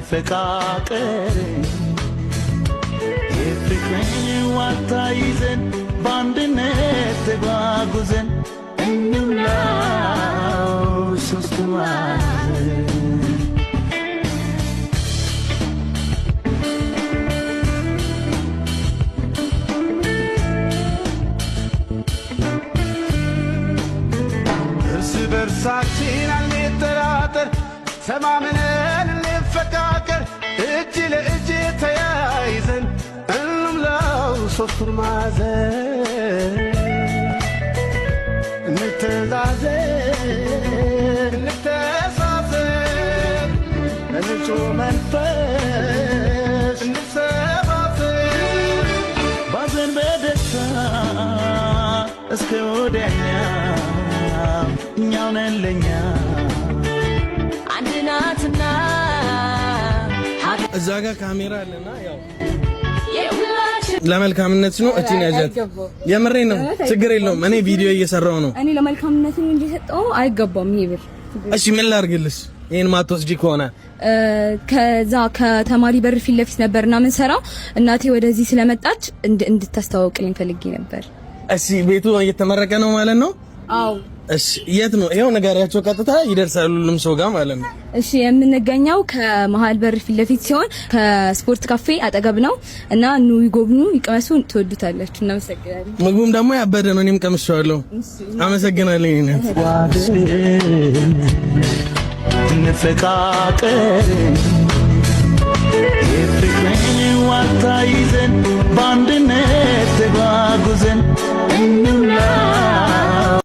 እንፈቃቀር፣ የፍቅርን ዋልታ ይዘን በአንድነት ተጓጉዘን እንሙላው ሶስት ማዕዘን። እርስ በርሳችን አንጠራጠር፣ ተማምነን እንፈቃቀር፣ እጅ ለእጅ ተያይዘን እንሙላው ሶስቱን ማዕዘን። እንተዛዘን፣ እንተሳሰብ፣ በንጹህ መንፈስ እንሰባሰብ። ባዘን በደስታ እስከ ወዲያኛው እኛው ነን ለኛ። አንድ ናትና እዛ ጋር ካሜራ አለና ያው የሁላችን ለመልካምነት ነው። እቺን ያዣት። የምሬ ነው። ችግር የለውም። እኔ ቪዲዮ እየሰራው ነው። እኔ ለመልካምነት ነው እንጂ የሰጠው አይገባም ይሄ ብር። እሺ ምን ላድርግልሽ? ይሄን ማትወስጂ ከሆነ? ከዛ ከተማሪ በር ፊት ለፊት ነበርና ምን ሰራው፣ እናቴ ወደዚህ ስለመጣች እንድታስተዋውቅልኝ ፈልጌ ነበር። እሺ ቤቱ እየተመረቀ ነው ማለት ነው? አዎ። እሺ የት ነው? ይኸው ንገሪያቸው፣ ቀጥታ ይደርሳሉ ሁሉም ሰው ጋር ማለት ነው። እሺ የምንገኘው ከመሀል በር ፊት ለፊት ሲሆን ከስፖርት ካፌ አጠገብ ነው እና ኑ ይጎብኙ፣ ይቅመሱ፣ ትወዱታላችሁ። እናመሰግናለን። ምግቡም ደግሞ ያበደ ነው። እኔም ቀምሼዋለሁ። አመሰግናለሁ። ይሄን እንፈቃቀር፣ የፍቅርን ዋልታ ይዘን በአንድነት ተጓጉዘን እንሙላው።